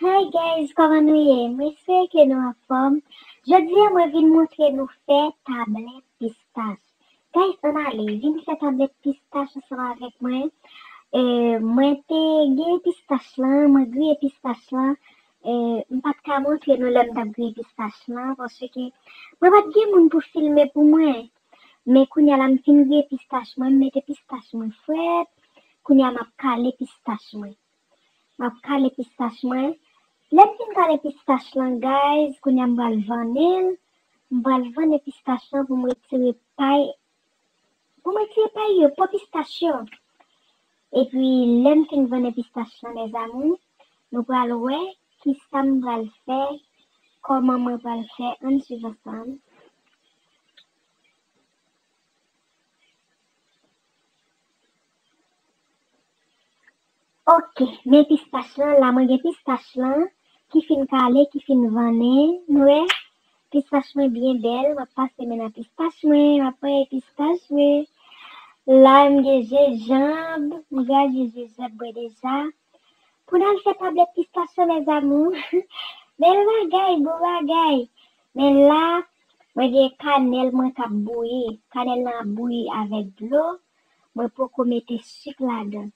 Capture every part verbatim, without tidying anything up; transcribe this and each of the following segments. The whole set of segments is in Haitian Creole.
Hi guys, kòman nou ye? Mwen espere ke nou anfòm. Jodi a mwen vin montre nou fè tablèt pistach. Guys, ann ale, vin fè tablèt pistach ansanm avèk mwen. E, mwen te gen pistach lan, mwen griye pistach lan. E, m pa t ka montre nou lè m t ap griye pistach lan, paske mwen pa t gen moun pou filme pou mwen. Men kounye a la m fin griye pistach mwen, m mete pistach mwen frèt. Kounye a m ap kale pistach mwen. M ap kale pistach mwen. Lè m fin kale pistach lan, guys, kounye a m pral vannen l. M pral vannen pistach lan pou m retire pay. Pou m retire pay yo, po pistach yo. Epi, lè m fin vannen pistach lan, mes amours, nou pral wè kisa m pral fè, kòman mwen pral fè, ann swiv ansanm. Ok, men pistach lan, la mwen gen pistach lan, ki fin kale, ki fin vannen, nou wè, pistach mwen byen bèl, m ap pase men nan pistach mwen, m ap manyen pistach mwen. La, m gen jenjanm, m graje jenjanm mwen deja. Pou n al fè tablèt pistach lan, mes amours. Bèl bagay, bon bagay. Men la, mwen gen kanèl mwen k ap bouyi. Kanèl lan ap bouyi avèk dlo. Mwen poko mete sik ladan.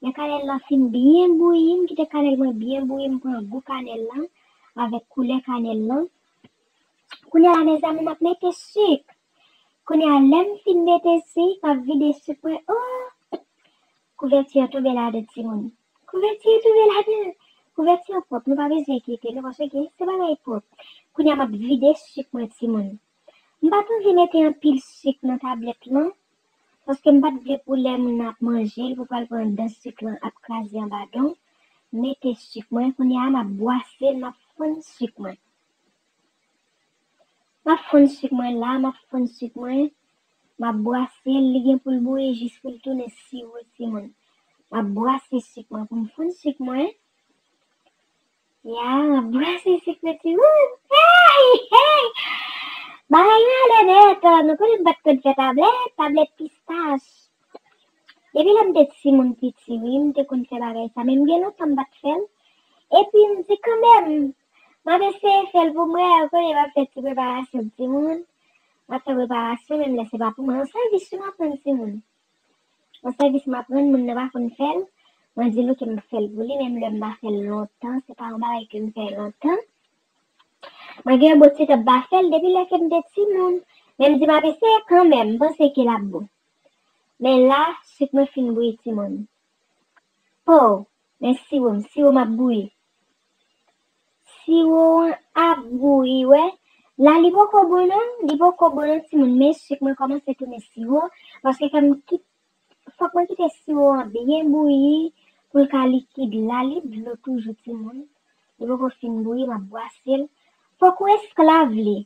Lè kanèl lan fin byen bouyi, m kite kanèl mwen byen bouyi, m pran gou kanèl lan avèk koulè kanèl lan. Kounye a la, mes amours, m ap mete sik. Kounye a, lè m fin mete sik, m ap vide sik mwen. Oh! Kouvèti an tonbe ladan, timoun. Kouvèti an tonbe ladan. Kouvèti an pwòp, nou pa bezwen enkyete nou, paske se bagay pwòp. Kounye a, m ap vide sik mwen, timoun. M pa t anvi mete anpil sik nan tablèt lan, paske m pa t vle pou lè moun nan ap manje l, pou pral pran anndan sik lan ap kraze anba don. Mete sik mwen, kounye a, m ap bwase l, m ap fonn sik mwen. M ap fonn sik mwen la, m ap fonn sik mwen. M ap bwase l, li gen pou l bouyi jis pou l tounen siwo, timoun. M ap bwase sik mwen pou m fonn sik mwen. Ya, m ap bwase sik mwen, timoun. Hey, hey! Bagay yo ale nèt, nou konnen m pa t konn fè tablèt, tablèt pistach. Depi lè m te timoun piti, wi, m te konn fè bagay sa, men m gen lontan m pa t fè l. Epi m di kanmenm, m ap eseye fè l pou m wè, ou konnen m ap fè ti preparasyon timoun. M ap fè preparasyon, menm lè se pa pou mwen. Yon sèvis wi m ap rann timoun. Yon sèvis m ap rann, moun nan pa konn fè l. Mwen di l, ok, m ap fè l pou li, menm lè m pa fè l lontan, se pa yon bagay ke m fè lontan. Mwen gen yon bon ti tan m pa fè l, depi lè ke m te timoun. Men m di m ap eseye kanmenm, m panse ke l ap bon. Men la, sik mwen fin bouyi, timoun. Po, men siwo m, siwo m ap bouyi. Siwo an ap bouyi, wè. La, li poko bon non, li poko bon non, timoun, men sik mwen kòmanse tounen siwo, paske fè m kit-, fòk mwen kite siwo an byen bouyi pou l ka likid. La, li dlo toujou, timoun. Li poko fin bouyi, m ap bwase l. Fòk ou esklav li.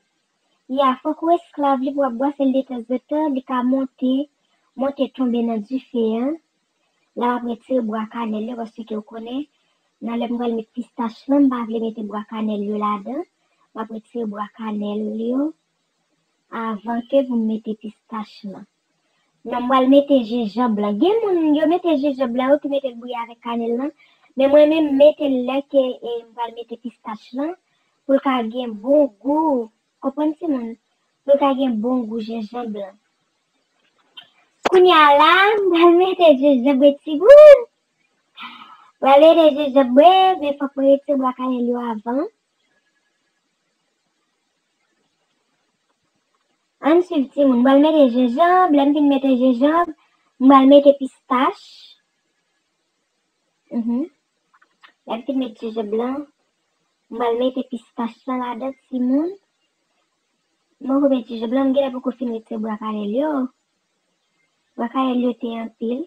Ya, fòk ou esklav li pou w ap bwase l detanzantan, li ka monte, monte tonbe nan dife an. La, m ap retire bwa kanèl yo, paske w konnen, nan lè m pral met pistach lan, m pa vle mete bwa kanèl yo ladan. M ap retire bwa kanèl yo avan ke pou m mete pistach lan. Non, m pral mete jenjanm lan. Gen moun, yo mete jenjanm lan, yo tou mete l bouyi avèk kanèl lan. Men mwen menm, m mete l lè ke, e, m pral mete pistach lan, pou l ka gen bon gou. Konprann, timoun? Pou l ka gen bon gou jenjanm lan. Kounye a la, m pral mete jenjanm mwen, timoun. M pral mete jenjanm mwen, men fòk mwen retire bwa kanèl yo avan. Ann swiv, timoun. M pral mete jenjanm. Lè m fin mete jenjanm, m pral mete pistach. Mhm. Lè m fin mete jenjanm lan, m pral mete pistach lan ladan, timoun. M poko mete jenjanm lan, m genlè poko fin retire bwa kanèl yo. Bwa kanèl yo te anpil.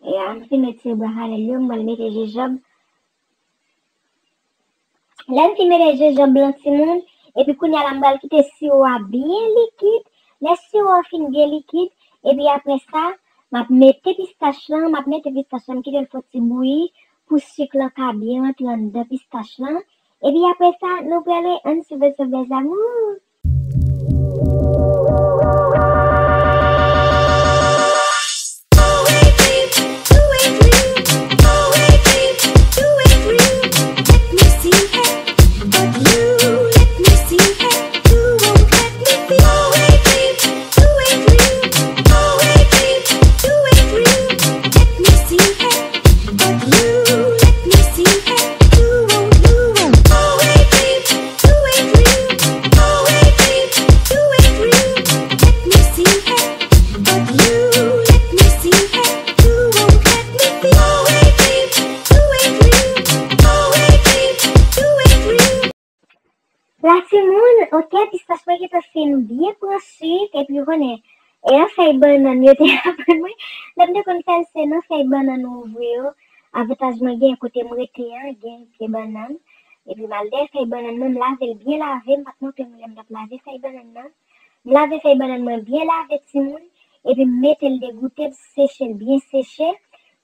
E a, m fin retire bwa kanèl yo, m pral mete jenjanm. Lè m fin mete jenjanm lan, timoun, epi kounye a la, m pral kite siwo a byen likid. Lè siwo a fin byen likid, epi apre sa, m ap mete pistach lan, m ap mete pistach lan, m kite l fè yon ti bouyi pou sik lan ka byen rantre anndan pistach lan. Epi apre sa, nou prale, ann swiv ansanm, mes amours. Byen pran sik, epi w konnen, e nan fèy bannann yo te aprann mwen. Lè m te konn fè l, se nan fèy bannann ou ouvri yo. Avantaj mwen gen kote m rete an, gen pye bannann. Epi m al dèyè fèy bannann mwen, m lave l byen lave, m pa t montre nou lè m t ap lave fèy bannann nan. M lave fèy bannann mwen byen lave, timoun, epi m mete l degoute, m seche l byen seche.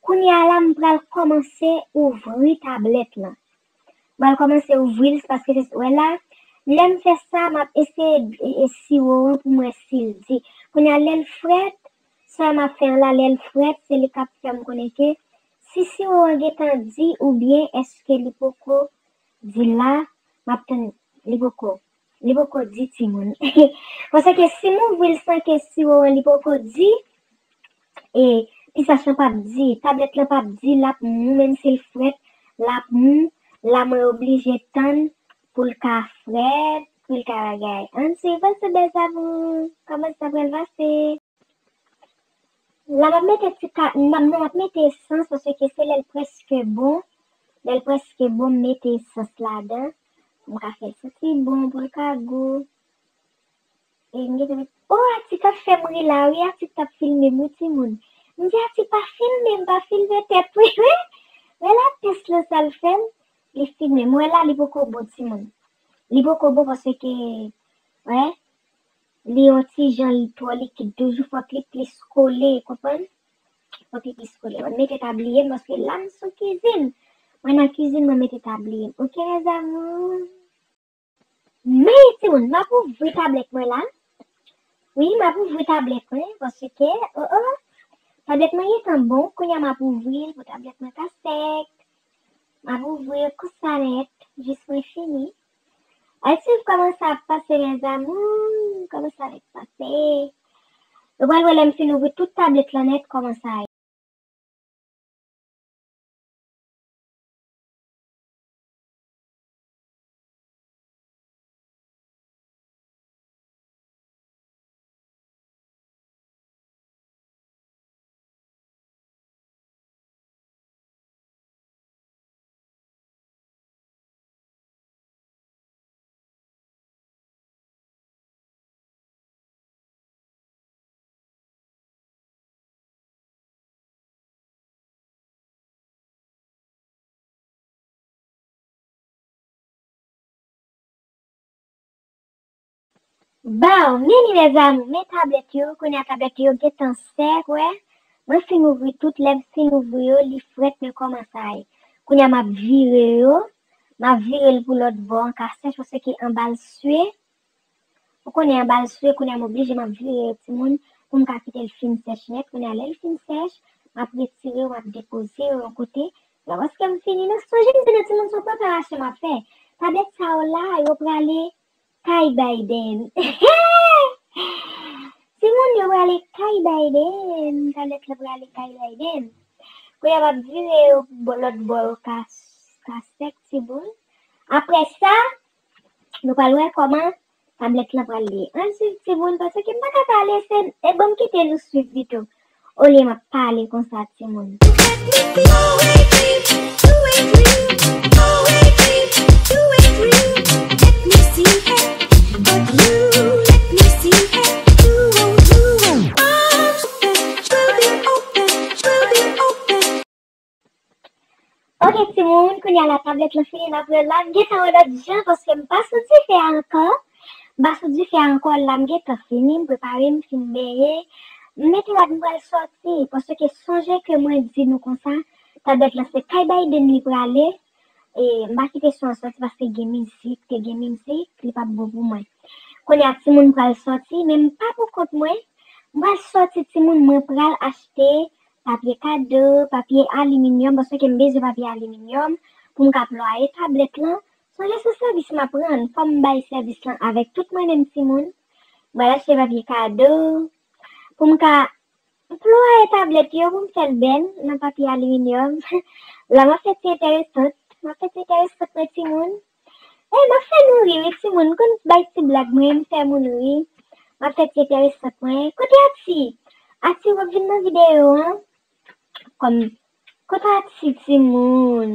Kounye a la, m pral kòmanse ouvri tablèt lan. M pral kòmanse ouvri l, paske se, wè la, lè m fè sa, m ap eseye, e, e, siwo an pou m wè si l di. Kounye a, lè l frèt, sa m ap fè an la, lè l frèt, se li k ap fè m konnen ke si siwo an gentan di oubyen èske li poko di la, m ap tann li poko, li poko di, timoun. Paske si m ouvri l san ke siwo an li poko di, e, pisach lan p ap di, tablèt lan p ap di, l ap mou, menm si l frèt, l ap mou, la mwen oblije tann pou l ka frèt, pou l ka bagay. Ann swiv, ann swiv, mes amours, kòman sa pral pase. La m ap mete ti ka, m ap, non, m ap mete esans, paske se lè l prèske bon, lè l prèske bon, m mete esans ladan, pou m ka fè l santi bon, pou l ka gou. E m gentan met, o, Atik ap fè m ri la wi, Atik t ap filme m wi, timoun. M di, Atik pa filme m, pa filme tèt mwen, wi. Men la tès lan sa l fè m, li filme m. Wè la, li poko bon, timoun. Li poko bon paske, wè, li yon ti jan, li twò likid toujou, fòk li plis kole, konprann? Fòk li plis kole. Mwen mete tabliye m, paske la m sou kizin. Mwen nan kizin, mwen mete tabliye m. Oke, mes amours? Men, timoun, m ap ouvri tablèt mwen la. Wi, m ap ouvri tablèt mwen, paske, o, o, tablèt mwen gentan bon. Kounye a, m ap ouvri l pou tablèt mwen ka sèk. M ap ouvri l konsa nèt, jis mwen fini. Al swiv kòman sa ap pase, mes amours, kòman sa ap pase. Nou pral wè lè m fin ouvri tout tablèt lan nèt, kòman sa ye. Bon, men li, mes amours, men tablèt yo, kounye a tablèt yo gentan sèk, wè. Mwen fin ouvri tout, lè m fin ouvri yo, li frèt, men kòman sa ye. Kounye a m ap vire yo, m ap vire l pou lòt bò an ka sèch, paske anba l swe. Ou konnen anba l swe, kounye a m oblije m ap vire yo, timoun, pou m ka kite l fin sèch nèt. Kounye a, lè l fin sèch, m ap retire yo, m ap depoze yo yon kote. Lè paske m fini, nan sonje m di nou, timoun, se yon preparasyon m ap fè. Tablèt sa yo la, yo prale kay Biden. Timoun, yo prale kay Biden. Tablèt la prale kay Biden. Kounye a, m ap vire yo bò, lòt bò yo ka, ka sèk, timoun. Apre sa, nou pral wè kòman tablèt lan pral ye. Ann swiv, timoun, paske m pa ka pale, se, e, ban m kite nou swiv pito. Olye m ap pale konsa, timoun. Oke, timoun, kounye a la tablèt lan fini, n ap wè la. M gentan wè lòt jan, paske m pa sou dife a ankò. M pa sou dife a ankò, la m gentan fini, m prepare, m fin benyen. M mete rad, m pral sòti, paske sonje ke mwen di nou konsa, tablèt lan se kay Biden li prale. E m pa kite son an sòti paske gen mizik, te gen mizik, li p ap bon pou mwen. Kounye a, timoun, m pral sòti, men m pa pou kont mwen. M pral sòti, timoun, mwen pral achte papye kado, papye aliminyòm, paske m bezwen papye aliminyòm pou m ka plwaye tablèt lan. Sonje se sèvis m ap rann, fò m bay sèvis lan avèk tout mwen menm timoun. M pral achte papye kado pou m ka plwaye tablèt yo pou m fè l bèl nan papye aliminyòm. La m ap fè ti enteresant, m ap fè ti enteresant mwen timoun. E m ap fè nou ri wi timoun, m konn bay ti blag mwen, m fè moun ri. M ap fè ti enteresant mwen. Kote Ati? Ati, w ap vin nan videyo an? Kòm, kote Ati timoun?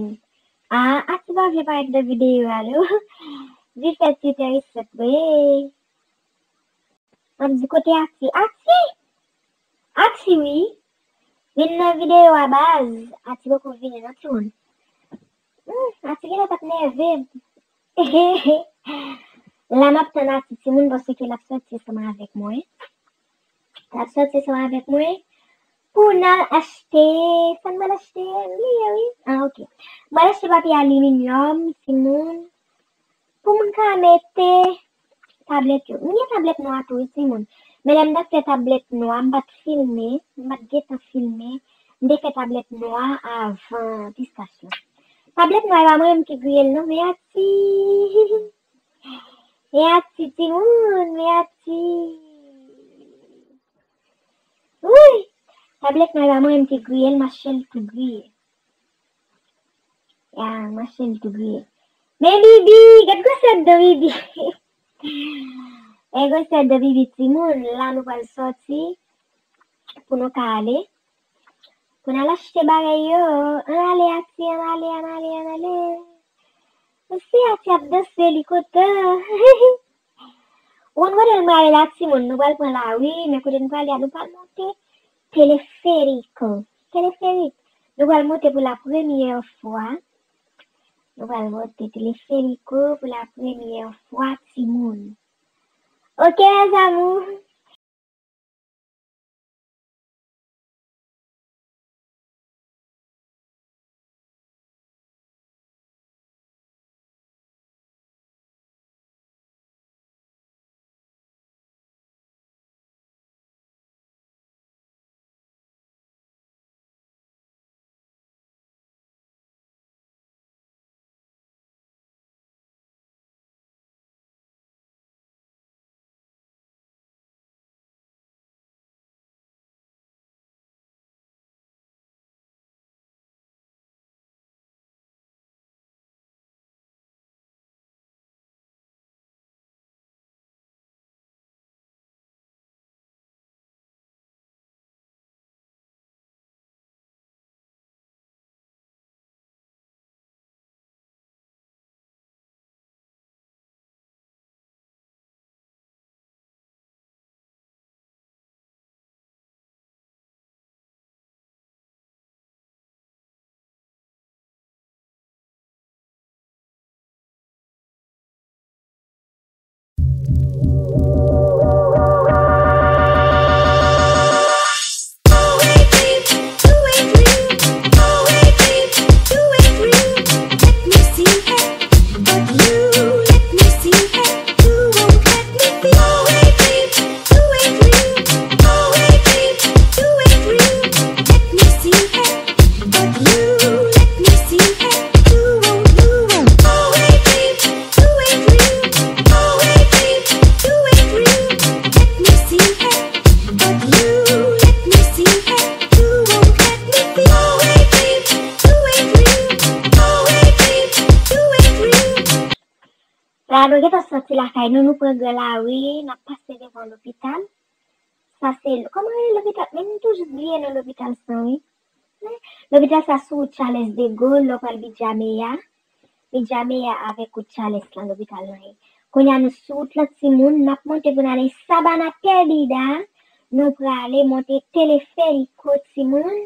A, Ati pa vle parèt nan videyo a non. Vin fè ti enteresant mwen. M ap di kote Ati. Ati! Ati wi. Vin nan videyo a baz. Ati poko vini non timoun. Hmm, Ati genlè t ap nève m. La m ap tann Ati timoun paske l ap sòti ansanm avèk mwen. L ap sòti ansanm avèk mwen pou n al achte. Sa n pral achte? M bliye wi. Ah, ok. M pral achte papye aliminyòm timoun. Pou m ka mete tablèt yo. M gen tablèt nwa tou wi timoun. Men lè m t ap fè tablèt nwa, m pa t filme, m pa t gentan filme. M te fè tablèt nwa avan pistach lan. Tablèt nwa e pa mwen menm ki griye l non, men Ati. Men Ati timoun, men Ati. Wouy! Tablèt nwa e pa mwen menm ki griye l, mache l tou griye. Ya, mache l tou griye. Men Bibi, gad gwosè do Bibi. Gad gwosè do Bibi timoun, la nou pral sòti pou nou ka ale. Pou n al achte bagay yo. Ann ale Ati, ann ale, ann ale, ann ale. Mesye Ati ap danse, li kontan. Ou konn kote n prale la timoun, nou pral pran lari, men kote n prale a, nou pral monte teleferiko. Teleferik. Nou pral monte pou la premyè fwa. Nou pral monte teleferiko pou la premyè fwa timoun. Ok, mes amours. La nou gentan soti lakay nou, nou pran gran lari, n ap pase devan lopital. Sa se, kòman rele lopital? Men m toujou bliye non lopital sa wi. Lopital sa sou wout Charles de Gaulle, lè w pral Bijameya. Bijameya avèk wout Charles lan, lopital lan ye. Kounye a nou sou wout lan timoun, n ap monte pou n ale Sabana Perdida. Nou prale monte teleferiko timoun.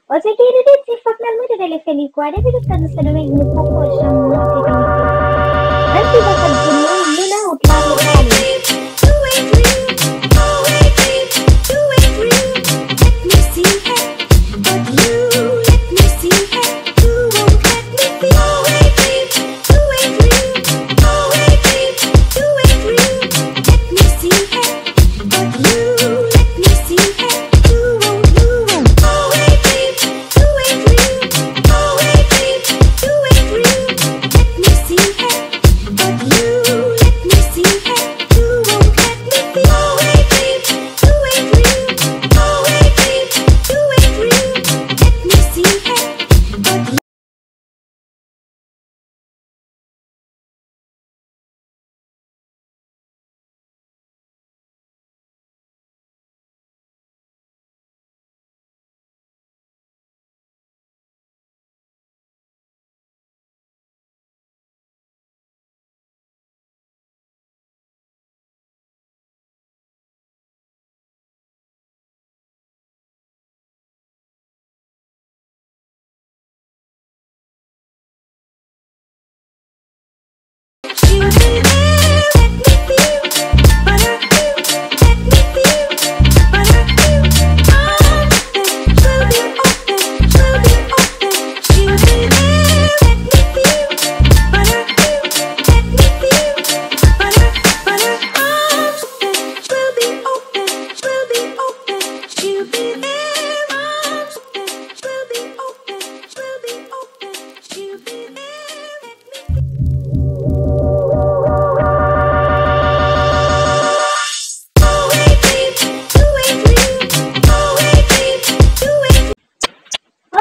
Oke, depi ti fòk n al monte teleferiko a. Depi nou sot nan Sendomeng, nou poko janm monte teleferiko. Menm si sa fè di nou, nou nan wout la, nou prale.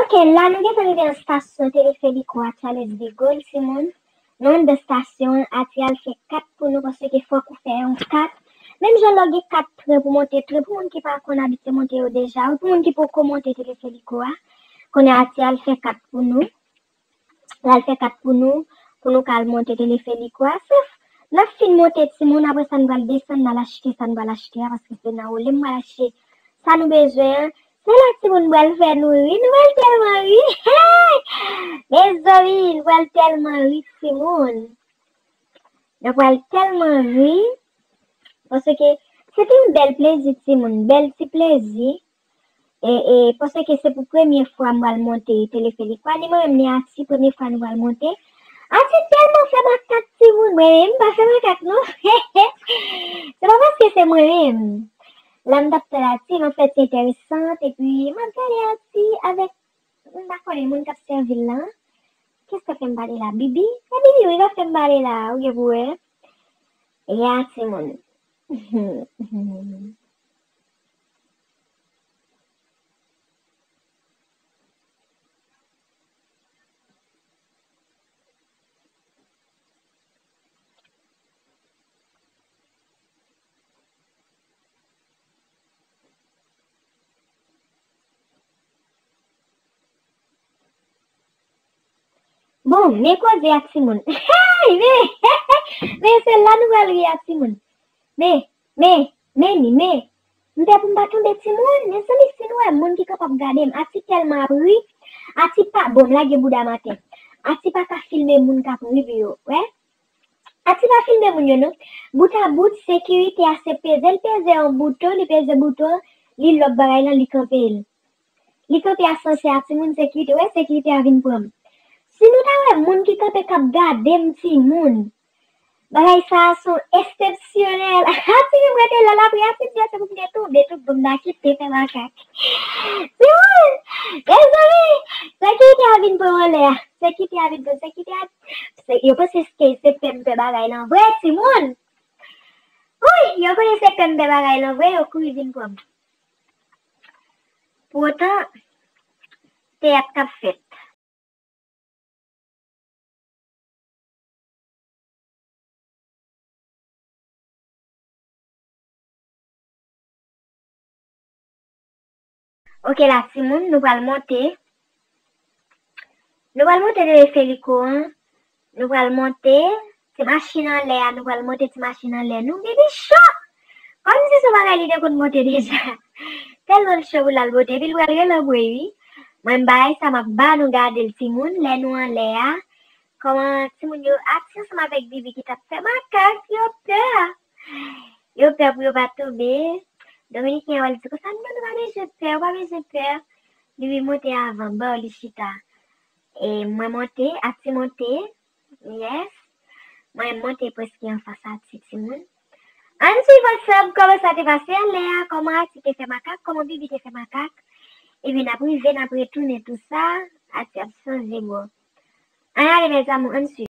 Ok, la nou gentan rive nan stasyon telefelik Charles de Gaulle, timoun. Nou anndan stasyon an, Ati al fè kat pou nou, paske fòk ou fè yon kat. Menm jan lè w gen kat tren pou monte, tren pou moun ki pa konn abitye monte yo deja, wi, pou moun ki poko monte telefelik a, kounye a Ati al fè kat pou nou. L al fè kat pou nou, pou nou ka al monte telefelik a. Sèf, n ap fin monte timoun, apre sa n pral desann, n al achte sa n pral achte a, paske se nan wole m pral achte sa nou bezwen an. Se la timoun pral fè nou ri, nou pral tèlman ri. Mezanmi, nou pral tèlman ri timoun. Nou pral tèlman ri, paske se te yon bèl plezi timoun, bèl ti plezi. E, e, paske se pou premye fwa m pral monte telefelik la, ni mwen menm ni Ati, premye fwa nou pral monte. Ati tèlman fè makak timoun, mwen menm m pa fè makak non. Se pa paske se mwen menm. La m t ap fè Ati, m ap fè ti enteresan, epi m ap gade Ati avèk, m pa konnen moun k ap sèvi l lan. Kiyès k ap fè m pale la? Bibi? E Bibi wi k ap fè m pale la, ou gen pou wè. Ya timoun. Bon, men koze ak timoun. Hey, men, men se la nou pral ri ak timoun. Men, men, men ni, men. M pè pou m pa tonbe timoun. Mezanmi, si nou wè moun ki kapab gade m, Ati tèlman ap ri. Ati pa, bon, m lage bouda m atè. Ati pa ka filme moun k ap ri pou yo, wè. Ati pa filme moun yo non. Bout a bout, sekirite a se peze l peze yon bouton, li peze bouton, li lòk bagay lan, li kanpe l. Li kanpe asansè a timoun, sekirite, wè sekirite a vin pran m. Si nou ta wè moun ki kanpe k ap gade m timoun. Bagay sa a se yon eksepsyonèl. Ati vin prete lè l ap ri, Ati di se pou m te tonbe tou, pou m ta kite fè makak. Timoun, mezanmi, sekirite a vin pran m anlè a. Sekirite a vin pran, sekirite a, se, yo panse se, se pè m fè bagay lan vre, timoun. Wi, yo konnen se pè m fè bagay lan vre, yo kouri vin pran m. Poutan, teyat k ap fèt. Ok la, timoun, nou pral monte. Nou pral monte teleferiko an. Nou pral monte. Ti machin anlè a, nou pral monte ti machin anlè. Nou, bibi cho! Kòmsi se yon bagay li te konn monte deja. Tèlman l cho pou l al monte, epi l pral rele anmwe, wi. Mwen, m bagay sa, m ap ba nou gade l, timoun, lè nou anlè a. Kòman timoun yo, Ati ansanm avèk Bibi ki t ap fè makak, yo pè. Yo pè pou yo pa tonbe. Dominiken an wè l di konsa, non, nou pa bezwen pè, ou pa bezwen pè. Bibi monte avan, bò li chita. E mwen monte, Ati monte. Yes. Mwen monte prèske anfas Ati, timoun. Ann swiv ansanm kòman sa te pase anlè a, kòman Ati te fè makak, kòman Bibi te fè makak. Epi n ap rive, n ap retounen tou sa, Ati ap chanje bò. Ann ale, mes amours, ann swiv.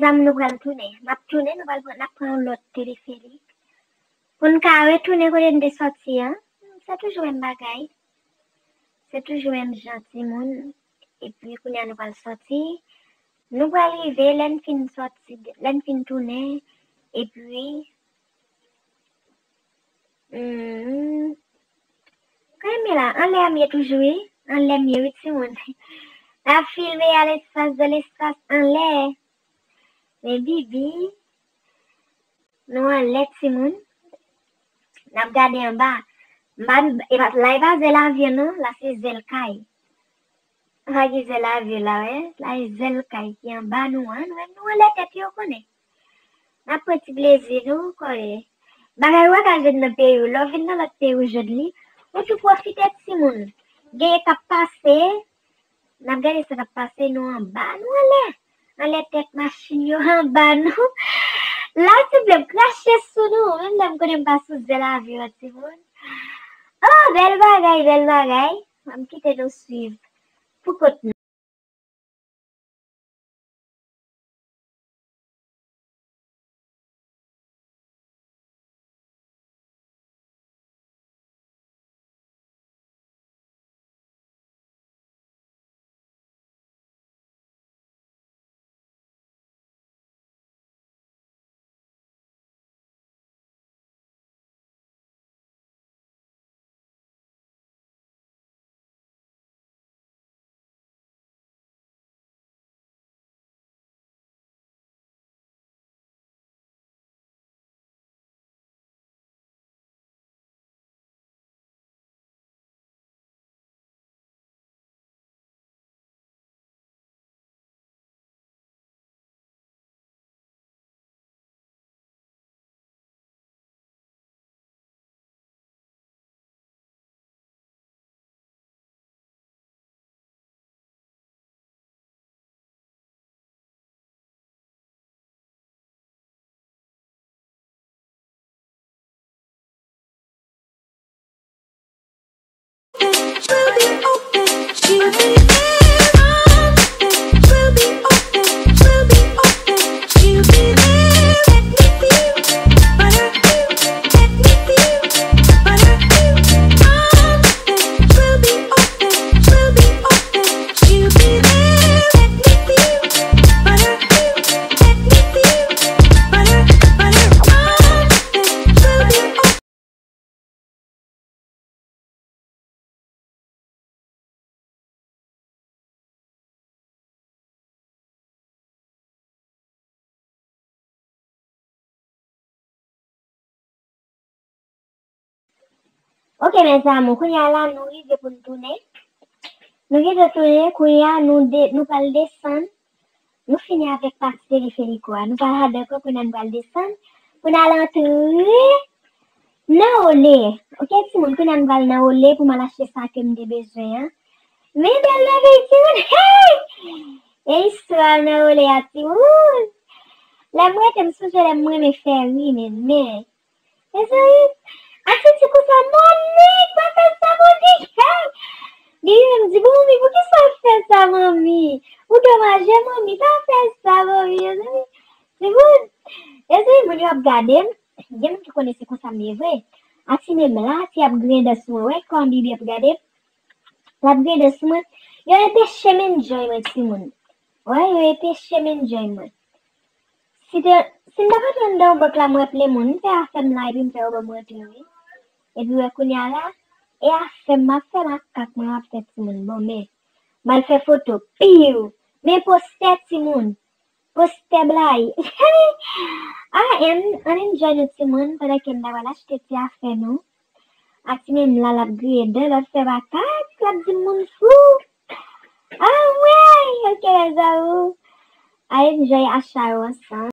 Sa nou pral tounen. M ap tounen, nou pral pran, n ap pran yon lòt teleferik. Pou n ka retounen kote n te sòti an, se toujou menm bagay. Se toujou menm jan timoun. Epi kounye a nou pral sòti. Nou pral rive, lè n fin sòti, lè n fin tounen, epi Hmm. Kote m ye la? Anlè a m ye toujou, wi. Anlè m ye, wi, timoun. N ap filme a l'espace, dans l'espace, anlè. Men bibi. Nou anlè, timoun. N ap gade anba. M pa, e pa, la e pa zèl avyon, non. La se zèl kay. Pa gen zèl avyon la, wè. La e zèl kay ki anba nou an. Nou menm nou anlè tèt yo konnen. N ap pran ti plezi nou, kòye. Bagay ou pa ka jwenn nan peyi w. Lè w vin nan lòt peyi ou jwenn li, ou tou pwofite timoun. Genyen k ap pase, n ap gade sa k ap pase, nou anba, nou anlè. Anlè tèt machin yo anba nou. La, ti blè m krache sou nou, menm lè m konnen m pa sou zèl avyon an, timoun. Oh, bèl bagay, bèl bagay. An n kite nou swiv pou kont nou. Ok, mes amours, kounye a la, nou rive pou n tounen. Nou rive tounen, kounye a, nou de, nou pral desann. Nou fini avèk pati teleferiko a. Nou pral adan ankò, kounye a nou pral desann. Pou n al antre nan Olé. Ok, timoun, kounye a nou pral nan Olé pou m al achte sa ke m te bezwen an. Men bèl bagay, timoun. Hey! E istwa nan Olé a, timoun. Lè m rete, m sonje lè m renmen fè ri, men, men. Mezanmi, a fiti konsa, Monik, pa fè sa, Monik. Hey! Li menm di, bon, manmi, poukisa w fè sa, manmi? Ou domaje, manmi, pa fè sa, manmi. Mezanmi, se moun, mezanmi, moun yo ap gade m. Gen moun ki konnen se konsa m ye vre. A ti menm la, ti ap griyen dan sou mwen. Wè kòman bibi ap gade m. L ap griyen dan sou mwen. Yo enpeche m enjoy mwen, timoun. Wè, yo enpeche m enjoy mwen. Si te, si m ta pa t anndan yon bank la, m wè plen moun. M fè afè m la, epi m fè yo ban m rantre, wi. Epi wè kounye a la, e afè m m ap fè, makak mwen m ap fè, timoun. Bon, men, m al fè foto. Piw! Men postè, timoun. Postè blayi. Ah, ann, ann enjoy nou, timoun, pandan ke m ta pral achte ti afè nou. A ti menm la, l ap griyen dan, l ap fè makak, l ap di moun fou. Ah, wi, ok, mes amours. Ann enjoy acha yo ansanm.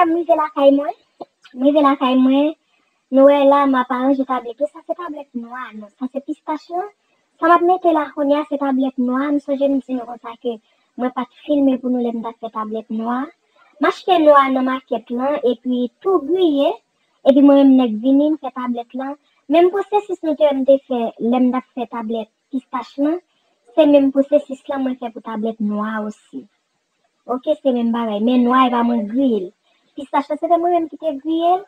M rive lakay mwen. M rive lakay mwen. Nou wè la, m ap aranje tablèt yo. Sa se tablèt nwa, non. Sa se pistach lan. Sa m ap mete la kounye a, se tablèt nwa. M sonje m di nou konsa ke mwen pa t filme pou nou lè m t ap fè tablèt nwa. M achte nwa nan makèt lan, epi tou griye. Epi mwen menm nèk vini, m fè tablèt lan. Menm pwosesis nou te wè m te fè lè m t ap fè tablèt pistach lan, se menm pwosesis lan mwen fè pou tablèt nwa osi. Oke, se menm bagay. Men nwa e pa mwen griye l. Pistach la, se te mwen menm ki te griye l.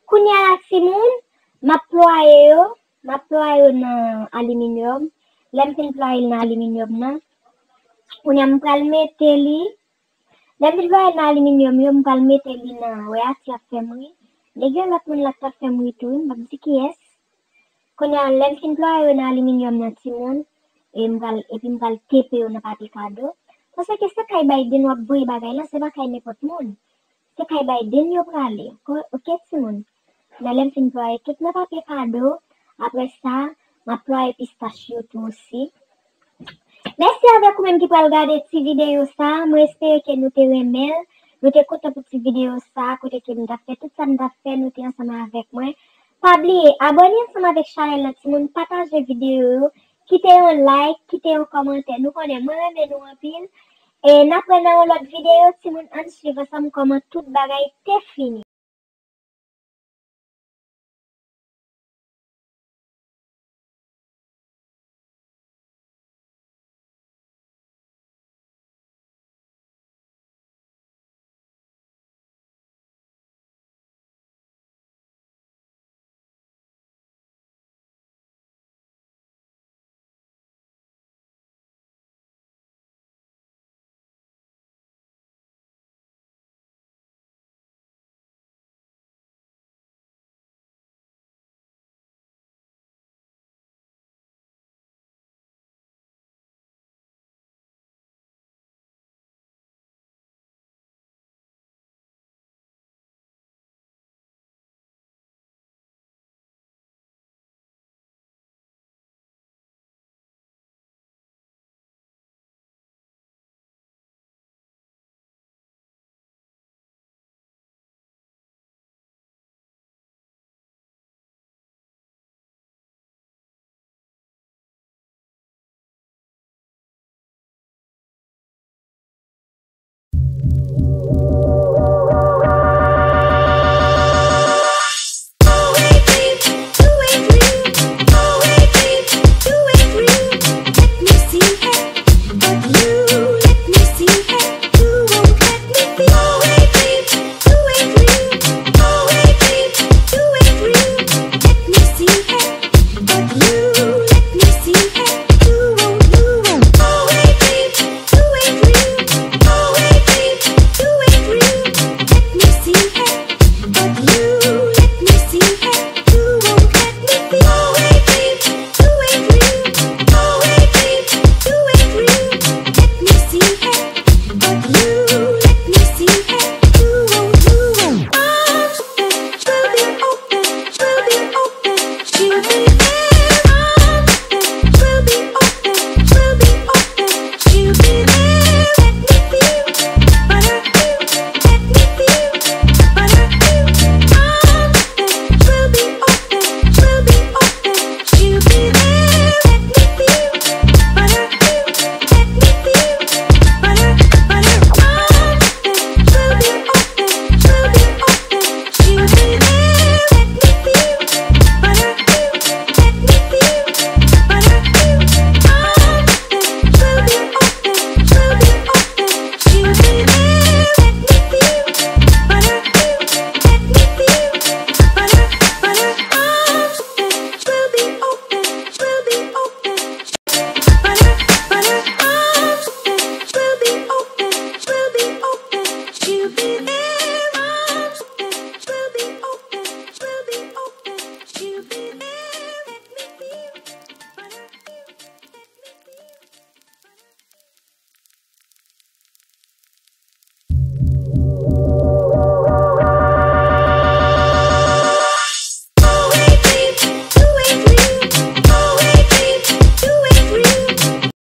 Kounye a la, timoun, m ap plwaye yo. M ap plwaye yo nan aliminyòm. Lè m fin plwaye l nan aliminyòm nan, kounye a m pral mete li. Lè m fin plwaye l nan aliminyòm yo, m pral mete li nan, wè, ati ap fè m ri. Nèg yon lòt moun la t ap fè m ri tou, wi, m p ap di kiyès. Kounye a, lè m fin plwaye yo nan aliminyòm nan, timoun, e m pral, epi m pral tepe yo nan papye kado. Paske se kay Biden w ap voye bagay la, se pa kay nenpòt moun. Se kay Biden yo prale. Ko-, oke, timoun? Nan lè m fin plwaye tout nan papye kado, apre sa, m ap plwaye pistach yo tou osi. Mèsi avèk ou menm ki pral gade ti videyo sa. Mwen espere ke nou te renmen l. Nou te kontan pou ti videyo sa, kote ke m t ap fè tout sa m t ap fè, nou te ansanm avèk mwen. Pa bliye, abòne ansanm avèk chanèl la, timoun, pataje videyo yo, kite yon like, kite yon kòmantè. Nou konnen, mwen renmen nou anpil. E n ap wè nan yon lòt videyo, timoun, ann swiv ansanm kòman tout bagay te fini.